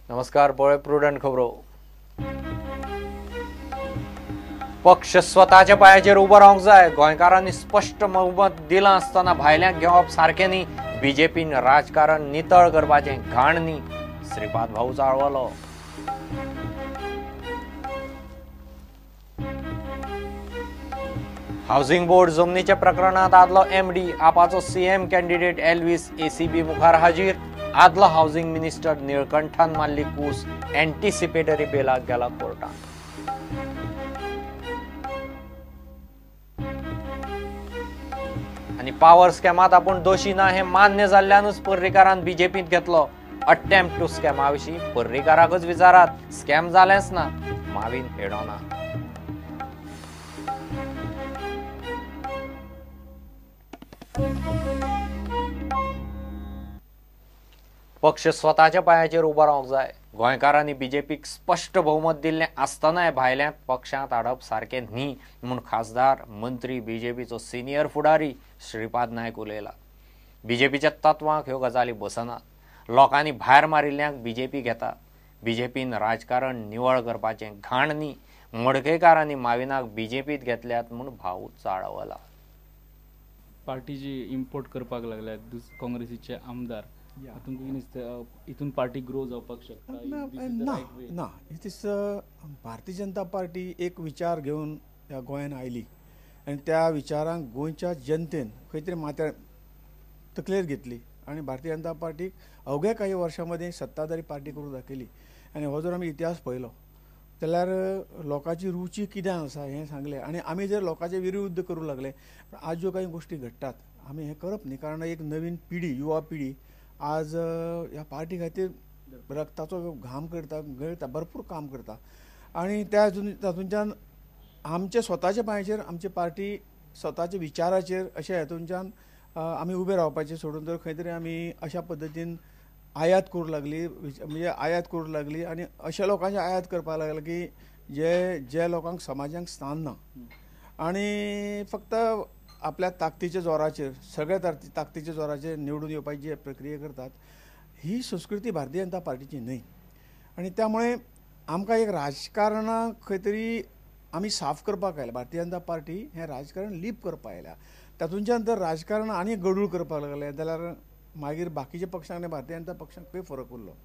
नमस्कार, पळय प्रुडंट खबरो. पक्ष स्वताच्या पांयाचेर उबो रावंक जाय. गोंयकारांनी स्पश्ट बहुमत दिलां आसतना भायल्यांक घेवप सारकें न्ही. बीजेपीन राजकारण नितळ करपाचें घाण न्ही. श्रीपाद भाऊ चाळवलो. हावसिंग बोर्ड जमनीच्या प्रकरणांत आदलो एमडी आपाचो सीएम कॅन्डिडेट एल्विस एसीबी मुखार हाजीर. आदलो हावसिंग मिनिस्टर निळकंठान मारली कूस. एंटिसिपेटरी बेलाक गेला कोर्टात. आनी पावर स्कॅमात आपूण दोशी ना हें मान्य जाल्ल्यानूच पर्रीकारान बीजेपींत घेतलो. अटेम्प्ट टू स्कॅमा विशीं पर्रीकाराकच विचारात. स्कॅम जालेंच ना. मावीन हेडोना. पक्ष स्वताच्या पांयाचेर उबो रावंक जाय. गोंयकारांनी बीजेपीक स्पश्ट बहुमत दिल्लें आसतनाय भायल्यांक पक्षांत हाडप सारकें न्ही म्हूण खासदार मंत्री बीजेपीचो सिनियर फुडारी श्रीपाद नायक उलयला. बीजेपीच्या तत्वांक ह्यो गजाली बसनात. लोकांनी भायर मारिल्ल्यांक बीजेपी घेता. बीजेपीन राजकारण निवळ करपाचें घाण न्ही. मडकयकारांनी माविनाक बीजेपीत घेतल्यात म्हूण भाऊ चाळवला. पार्टी जी इम्पोर्ट करपाक लागल्या काँग्रेसीचे आमदार, तुमकां कितें दिसता हितून पार्टी ग्रो जावपाक शकता? ना ना, it is Bharatiya Janata party एक विचार घेवन ह्या गोंयान आयली आनी त्या विचारांक गोंयच्या जनतेन खंय तरी माथ्यार तकलेर घेतली आनी भारतीय जनता पार्टीक अवघ्या काही वर्सां मदीं सत्ताधारी पार्टी करून दाखयली. आनी हो जर आमी इतिहास पळयलो जाल्यार लोकांची रुची कित्याक आसा हें सांगलें. आनी आमी जर लोकांचे विरुद्ध करूंक लागले आज ज्यो काही गोश्टी घडटात आमी हें करप न्ही, कारण एक नवीन पिढी, युवा पिढी आज ह्या पार्टी खातीर रक्ताचो घाम करता, गळटा, भरपूर काम करता. आनी त्या तातूंच्यान आमच्या स्वताच्या पांयाचेर आमची पार्टी स्वताच्या विचाराचेर अशें हेतूनच्यान आमी उबे रावपाचें सोडून जर खंय तरी आमी अशा पद्दतीन आयात करूंक लागली, म्हणजे आयात करूंक लागली आनी अशा लोकांचे आयात करपाक लागले की जे जे लोकांक समाजांक स्थान ना आनी फक्त आपल्या ताकदीच्या जोराचेर, सगळ्या ताकदीच्या जोराचेर निवडून येवपाची जी प्रक्रिया करतात ही संस्कृती भारतीय जनता पार्टीची न्हय. आनी त्यामुळे आमकां एक राजकारणाक खंय तरी आमी साफ करपाक आयल्या. भारतीय जनता पार्टी हें राजकारण लीप करपाक आयल्या. तातूंच्यान जर राजकारण आनी गडूळ करपाक लागलें जाल्यार मागीर बाकीच्या पक्षांक आनी भारतीय जनता पक्षांक खंय फरक उरलो.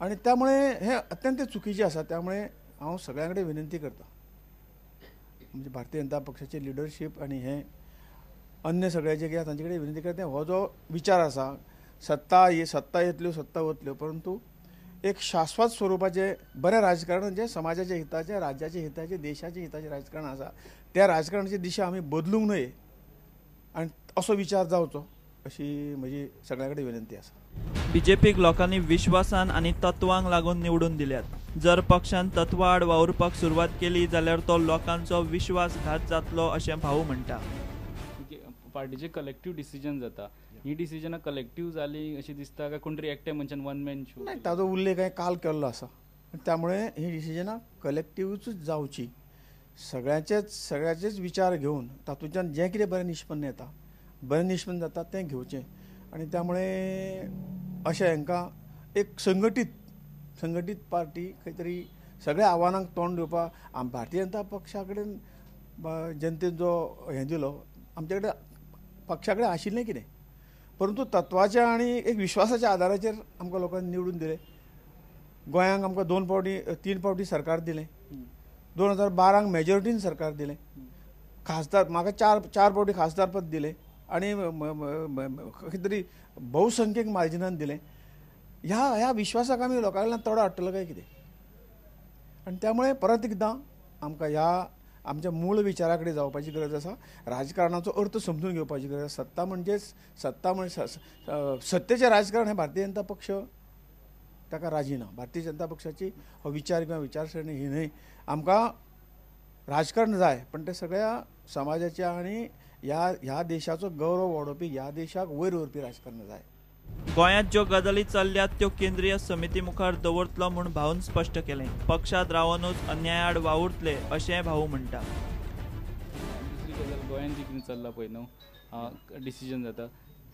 आनी त्यामुळे हें अत्यंत चुकीचें आसा. त्यामुळे हांव सगळ्यां कडेन विनंती करता, म्हणजे भारतीय जनता पक्षाचे लिडरशीप आनी हें अन्य सगळ्याचे कितें तांचे कडेन विनंती करता, हो जो विचार आसा सत्ता सत्ता येतल्यो सत्ता वतल्यो, परंतु एक शाश्वत स्वरुपाचें बरें राजकारण जें समाजाच्या हिताचें, राज्याच्या हिताचें, देशाच्या हिताचें राजकारण आसा त्या राजकारणाची दिशा आमी बदलूंक न्हय आनी असो विचार जावचो अशी म्हजी सगळ्यां कडेन विनंती आसा. बीजेपीक लोकांनी विश्वासान आनी तत्वांक लागून निवडून दिल्यात. जर पक्षान तत्वा आड वावुरपाक सुरवात केली जाल्यार तो लोकांचो विश्वासघात जातलो अशें भाऊ म्हणटा. पार्टीचे कलेक्टीव डिसिजन जाता, ही डिसिजनां कलेक्टीव जाली अशी दिसता काय कोण तरी एकटे मनशान वन मॅन शो? नाही, ताजो उल्लेख हांवें काल केल्लो आसा. त्यामुळे ही डिसिजनां कलेक्टिवूच जावची, सगळ्यांचेच विचार घेवन तातूंच्यान जें कितें बरें निष्पन्न येता, बरें निष्पन्न जाता तें घेवचें. आनी त्यामुळे अशें हांकां एक संघटीत पार्टी खंय तरी सगळ्या आव्हानांक तोंड दिवपाक भारतीय जनता पक्षा कडेन जनतेन जो हें दिलो आमचे कडेन पक्षा कडेन आशिल्लें कितें, परंतु तत्वाच्या आनी एक विश्वासाच्या आदाराचेर आमकां लोकांनी निवडून दिलें. गोंयांक आमकां 2 फावटी 3 फावटी सरकार दिलें, 2012 मेजॉरिटीन सरकार दिलें, खासदार म्हाका 4 फावटी खासदार पद दिलें आनी खंय तरी बहुसंख्यक मार्जिनान दिलें. ह्या विश्वासाक आमी लोकां कडल्यान तोडो हाडटलो काय कितें? आनी त्यामुळे परत एकदां आमकां ह्या आमच्या मूळ विचारा कडेन जावपाची गरज आसा. राजकारणाचो अर्थ समजून घेवपाची गरज आसा. सत्ता म्हणजेच सत्ता म्हणजे सत्तेचें राजकारण हें भारतीय जनता पक्ष ताका राजी ना. भारतीय जनता पक्षाची हो विचार किंवा विचारसरणी ही न्हय. आमकां राजकारण जाय पण तें सगळ्या समाजाच्या आनी ह्या देशाचो गौरव वाडोवपी, ह्या देशाक वयर व्हरपी राजकारण जाय. गोंयांत ज्यो गजाली चल्ल्यात त्यो केंद्रीय समिती मुखार दवरतलो म्हूण भाऊन स्पश्ट केलें. पक्षांत रावनूच अन्यायाआड वावुरतले अशें भाऊ म्हणटा. दुसरी गजाल, गोंयांत जी कितें चल्लां पळय न्हू डिसिजन जाता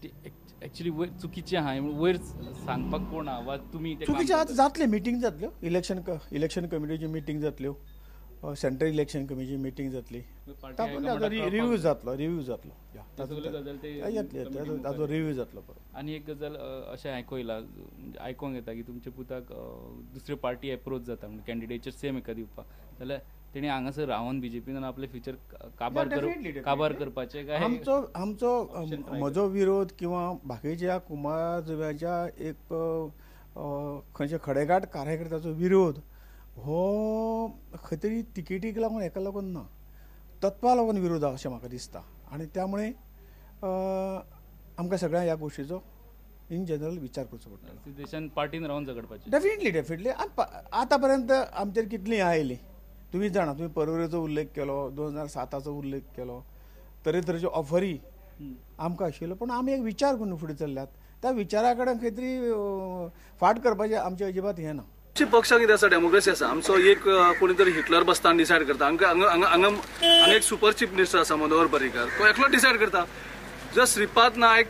एक्चुअली वयर चुकीचें आहा वयर सांगपाक कोण आहा वा तुमी चुकीचें आतां जातलें, मिटींग जातल्यो, इलेक्शन कमिटीची मिटींग जातल्यो, सेंट्रल इलेक्शन कमिटीची मिटींग जातली, तातूंत रिव्यू जातलो, रिव्यू जातलो, ताचो रिव्यू जातलो. आनी एक गजाल अशें आयकयलां, आयकोंक येता की तुमच्या पुताक दुसऱ्यो पार्टी एप्रोच जाता म्हणजे कॅन्डिडेचर सेम एका दिवपाक, जाल्यार तेणी हांगासर रावन बीजेपीन आपले फ्युचर काबार करपाचें काय? आमचो आमचो म्हजो विरोध किंवा बाकीच्या कुमारजुव्याच्या एक खंयच्या खडेगांठ कार्यकर्त्याचो विरोध हो खंय तरी तिकेटीक लागून हेका लागून ना, तत्वा लागून विरोध आसा अशें म्हाका दिसता. आनी त्यामुळे आमकां सगळ्यांक ह्या गोश्टीचो इन जनरल विचार करचो पडटलो. देशान पार्टीन रावन झगडपाचें डेफिनेटली डेफिनेटली. आतां पर्यंत आमचेर कितलीं आयलीं तुमी जाणा, तुमी परवरेचो उल्लेख केलो, 2007चो उल्लेख केलो, तरेतरेच्यो ऑफरी आमकां आशिल्ल्यो, पूण आमी एक विचार करून फुडें चल्ल्यात, त्या विचारा कडेन खंय तरी फाट करपाचें आमचें अजिबात हें ना. पक्षाक कितें आसा, डेमोक्रेसी आसा, आमचो एक कोणी तरी हिटलर बसता आनी डिसायड करता. हांगा हांगा हांगा हांगा एक सुपर चीफ मिनिस्टर आसा मनोहर पर्रीकर, तो एकलो डिसायड करता. जर श्रीपाद नायक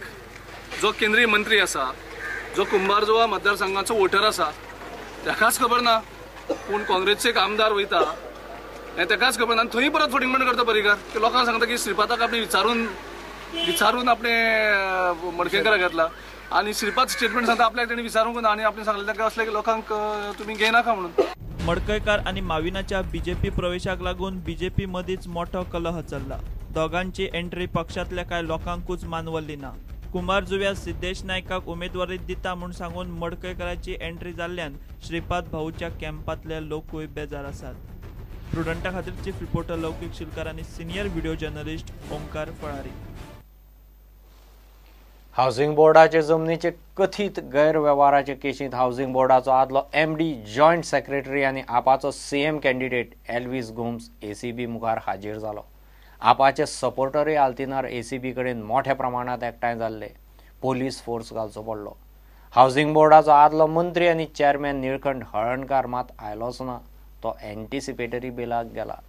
जो केंद्रीय मंत्री आसा, जो कुंभारजुवा मतदारसंघाचो वोटर आसा, ताकाच खबर ना, पूण काँग्रेसचे एक आमदार वयता हें ताकाच खबर ना, आनी थंय परत फटींगपण करता पर्रीकर. ते लोकांक सांगता की श्रीपादाक आपणे विचारून विचारून आपणे मडकेकराक घेतला आनी श्रीपाद स्टेटमेंट सांगता आपल्याक तेणी विचारूंक ना आनी आपणे सांगलें ताका असले लोकांक तुमी घेयनाका म्हणून. मडकयकार आनी माविनाच्या बीजेपी प्रवेशाक लागून बीजेपी मदींच मोठो कलह चल्ला. दोगांची एंट्री पक्षांतल्या कांय लोकांकूच मानवली ना. कुंभारजुव्या सिद्धेश नायकाक उमेदवारी दिता म्हूण सांगून मडकयकाराची एंट्री जाल्ल्यान श्रीपाद भाऊच्या कॅम्पांतले लोकूय बेजार आसात. प्रुडंटा खातीर चीफ रिपोर्टर लौकीक शिलकार आनी senior video journalist Omkar Falari. Housing बोर्डाचे जमनीचे कथीत गैरवेव्हाराचे केशींत हावसिंग बोर्डाचो आदलो एमडी, जॉयंट सेक्रेटरी आनी आपाचो CM candidate Elvis Gomes ACB मुखार हाजीर जालो. आपाचे सपोर्टरूय आल्तिनार एसीबी कडेन मोठ्या प्रमाणांत एकठांय जाल्ले. पोलीस फोर्स घालचो पडलो. हावसिंग बोर्डाचो आदलो मंत्री आनी चेअरमॅन निळकंठ हळणकार मात आयलोच ना, तो एंटिसिपेटरी बेलाक गेला.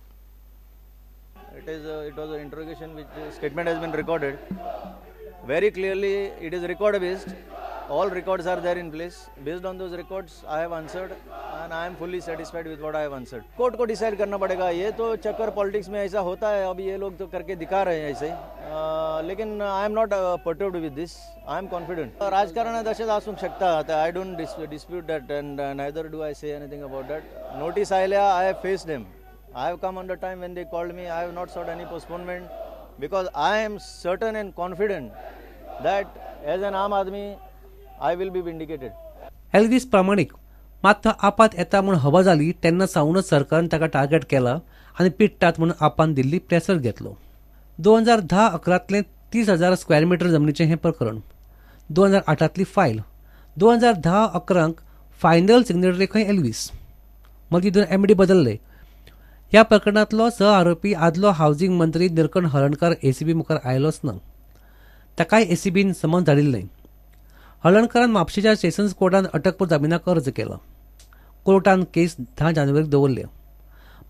It was an interrogation which statement has been recorded very clearly. It is record based. All records are there in place. Based on those records, I have answered and I am fully satisfied with what I have answered. Court co decide करना पड़ेगा. ये तो चक्कर politics में ऐसा होता है, अभी ये लोग तो करके दिखा रहे हैं ऐसे, लेकिन I am not perturbed with this. I am confident. राजकारणात अशेंच आसूंक शकता. I don't dispute that and neither do I say anything about that. Notice आयल्या, I have faced them. I have come on the time when they called me. I have not sought any postponement because I am certain and confident that as an Aam Aadmi I will be vindicated. Elvis Pramanik मात आपात येता म्हूण हवा जाली तेन्ना सावनच सरकारान ताका target केला आनी पिडटात म्हणून आपान दिल्ली प्रेसर घेतलो. 2010-11 30,000 स्क्वेअर मिटर जमनीचें हें प्रकरण, 2008 फायल, 2010-11 फायनल सिग्नेटरी खंय एल्वीस, मागीर दोन एमडी बदलले. ह्या प्रकरणांतलो सह आरोपी आदलो हावसिंग मंत्री निळकंठ हळणकार एसीबी मुखार आयलोच ना. ताकाय एसीबीन समन्स धाडिल्लें. हळणकारान म्हापशेच्या सेशन्स कोर्टान अटकपूर्व जामिनाक अर्ज केला. कोर्टान केस 10 जानेवारीक दवरल्या,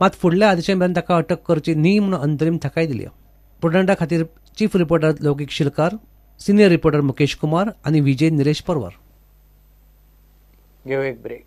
मात फुडल्या आदेशा मेरेन ताका अटक करची न्ही म्हणून अंतरीम थाकाय दिल्या. प्रुडंटा खातीर chief reporter Laukik Shilkar, senior reporter Mukesh Kumar आनी विजय निलेश परवार. घेऊ एक ब्रेक.